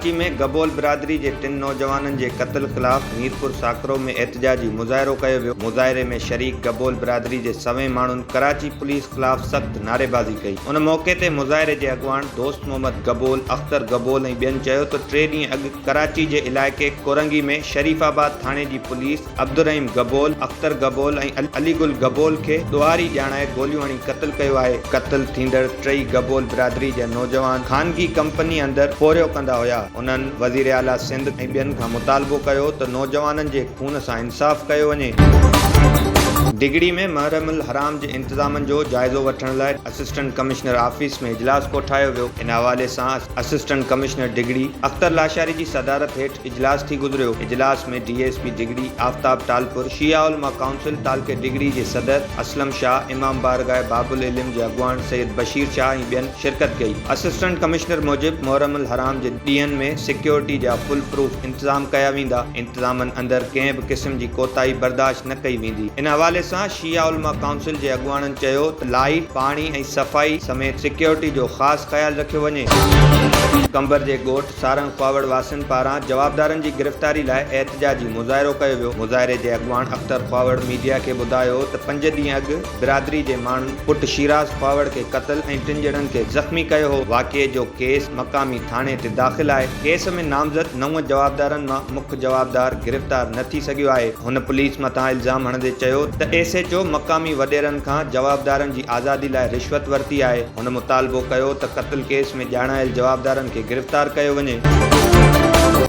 ڪراچي ۾ گبول برادري جي ٽن نوجوانن جي قتل خلاف ميرپور ساڪرو ۾ احتجاجي مظاهرو ڪيو ويو، مظاهري ۾ شريڪ گبول برادري جي سوين ماڻهن ڪراچي پوليس خلاف سخت نعريبازي ڪئي. ان موقعي تي مظاهري جي اڳواڻ دوست محمد گبول، اختر گبول ۽ ٻين چيو ته ٽي ڏينهن اڳ ڪراچي جي علائقي ڪورنگي ۾ شريف آباد ٿاڻي جي پوليس عبدالرحيم گبول، اختر گبول ۽ علي گل گبول کي ڏوهاري ڄاڻائي گوليون هڻي قتل ڪيو آهي. قتل ٿيندڙ ٽئي گبول برادري جا نوجوان خانگي ڪمپني اندر پورهيو ڪندا هيا. انهن وزيراعليٰ سنڌ ۽ ٻين کان مطالبو ڪيو ته نوجوانن جي خون سان انصاف ڪيو وڃي. ڊگهڙي ۾ محرم الحرام جي انتظامن جو جائزو وٺڻ لاء اسسٽنٽ ڪمشنر آفيس ۾ اجلاس ڪوٺايو ويو. ان حوالي سان اسسٽنٽ ڪمشنر ڊگهڙي اختر لاشاري جي صدارت هيٺ اجلاس ٿي گذريو. اجلاس ۾ D S P Digri Aftab Talpur, Shia Ulema council تعلقي ڊگهڙي جي صدر اسلم شاهه، امام بارگاهه باب العلم جي اڳواڻ سيد بشير شاهه ۽ ٻين شرڪت ڪئي. اسسٽنٽ ڪمشنر موجب محرم الحرام جي ڏينهن ۾ سيڪيورٽي جا فول پروف انتظام ڪيا ويندا، انتظامن اندر ڪنهن به قسم جي ڪوتاهي برداشت نه ڪئي ويندي. ان حوالي سان شيعه علماء ڪائونسل جي اڳواڻن چيو ته لائيٽ، پاڻي ۽ صفائي سميت سيڪيورٽي جو خاص خيال رکيو وڃي. قمبر جي ڳوٺ سارنگ خواوڙ واسين پاران جوابدارن جي گرفتاري لاء احتجاجي مظاهرو ڪيو ويو، مظاهري جي اڳواڻ اختر خواوڙ ميڊيا کي ٻڌايو ته پنج ڏينهن اڳ برادري جي ماڻهن پٽ شيراز خواوڙ کي قتل ۽ ٽن ڄڻن کي زخمي ڪيو هو، واقعي جو ڪيس مقامي ٿاڻي تي داخل آهي، ڪيس ۾ نامزد نو جوابدارن مان مک جوابدار گرفتار نه ٿي سگهيو آهي، هن پوليس مٿان الزام هڻندي چيو ته ايس ايڇ او مقامي وڏيرن کان جوابدارن جي آزادي لاء رشوت ورتي آهي. هن مطالبو ڪيو ته قتل ڪيس ۾ ڄاڻايل جوابدارن کي گرفتار ڪيو وڃي.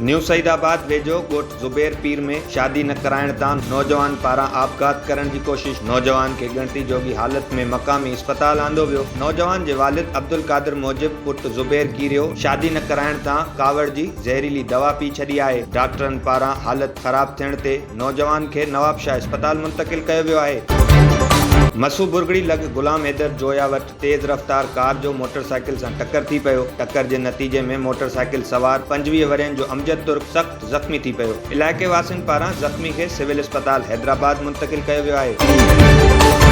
نيو سعيد آباد ويجهو ڳوٺ زبير پير ۾ شادي نه ڪرائڻ تان نوجوان پاران آپگهات ڪرڻ جي ڪوشش، نوجوان کي ڳڻتي جوڳي حالت ۾ مقامي اسپتال آندو ويو، نوجوان جي والد عبدالقادر موجب پٽ زبير ڪيريو شادي نه ڪرائڻ تان ڪاوڙجي زهريلي دوا پي ڇڏي آهي، ڊاڪٽرن پاران حالت خراب ٿيڻ تي نوجوان کي نوابشاهه اسپتال منتقل ڪيو ويو آهي. مسو برگڙي لڳ غلام حيدر جويا وٽ تيز رفتار ڪار جو موٽر سائيڪل سان ٽڪر ٿي پيو، ٽڪر جي نتيجي ۾ موٽر سائيڪل سوار 25 ورهين جو امجد ترڪ سخت زخمي ٿي پيو، علائقي واسين پاران زخمي کي سول اسپتال حيدرآباد منتقل ڪيو ويو آهي.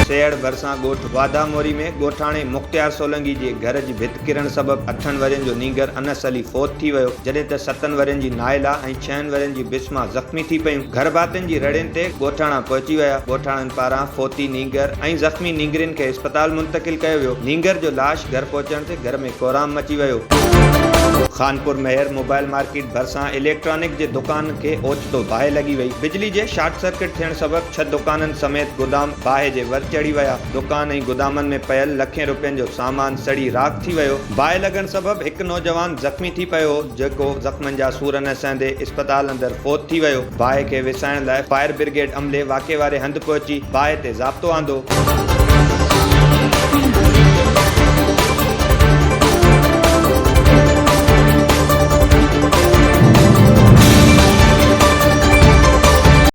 سيهڙ ڀرسان ڳوٺ واڌا موري ۾ ڳوٺاڻي مختيار سولنگي جي گهر جي ڀت ڪرڻ سبب اٺن ورهين جو نينگر انس علي فوت ٿي ويو، جڏهن ته ستن ورهين جي نائلا ۽ ڇهن ورهين جي بسما زخمي ٿي پيون، گهرڀاتين جي رڙين تي ڳوٺاڻا پهچي ويا، ڳوٺاڻن پاران فوتي نينگر ۽ زخمي نينگرين کي اسپتال منتقل ڪيو ويو، نينگر جو لاش گهر پهچڻ تي گهر ۾ ڪهرام مچي ويو. خانپور مهر موبائل مارڪيٽ ڀرسان اليڪٽرانڪ جي دڪان کي اوچتو باهه لڳي وئي، بجلي جي شارٽ سرڪٽ ٿيڻ سبب ڇهه دڪانن سميت گودام باهه جي ور چڙهي ويا، دڪان ۽ گدامن ۾ پيل لکين روپين جو سامان سڙي راک ٿي ويو، باهه لڳڻ سبب هڪ نوجوان زخمي ٿي پيو، جيڪو زخمن جا سور نه سهندي اسپتال اندر فوت ٿي ويو، باهه کي وسائڻ لاء فائر برگيڊ عملي واقعي واري هنڌ پهچي باهه تي ضابطو آندو.